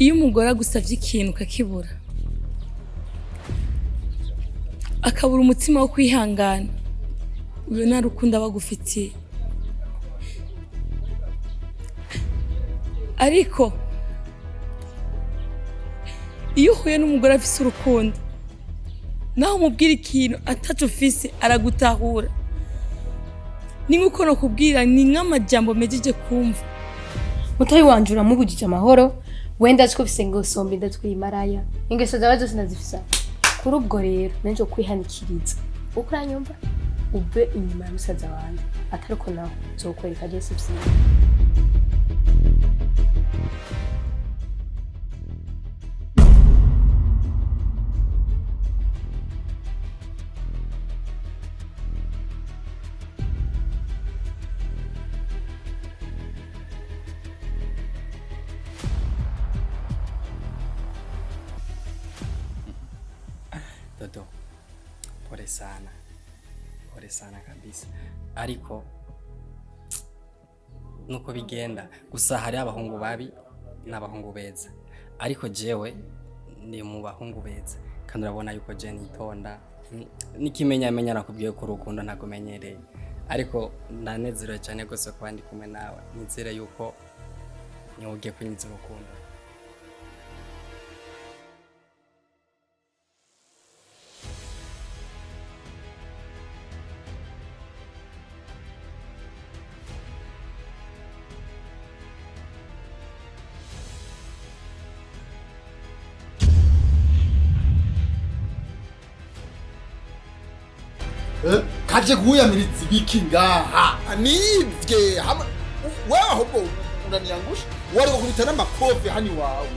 Iyo umugore agusavye ikintu ukakibura, akabura umutima wo kwihangana, uyo nta rukundo aba agufitiye. Ariko iyo uhuye n'umugore afise urukundo, naho umubwira ikintu ataco ufise aragutahura. Ni nk'uko nokubwira, ni nk'amajambo mejeje kumva. Mutoyi wanje uramubujije amahoro, wenda azi ko ufise ingeso mbi, ndazi ko uri maraya, ingeso zawe zose ndazifise. Kuri ubwo rero nanje kwihanikiriza, uko uranyumva uve inyuma ya musaza wanje, atari uko naho nzokwereka je si vyiza. Dodo, pole sana, pole sana kabisa, ariko nuko bigenda gusa. Hari abahungu babi n'abahungu beza, ariko jewe ni mu bahungu beza, kandi urabona yuko je nitonda. N'ikimenyamenya nakubwiye ko urukundo ntakumenyereye, ariko ndanezerewe cyane rwose kuba ndi kumwe nawe. Nizere yuko niwe ugiye kunyiza urukundo. Kaje kuwiyamiriza ibiki ngaha nibye hamwe wewe, ahubwo uraniyangusha wari gukubita n'amakofi hano iwawe.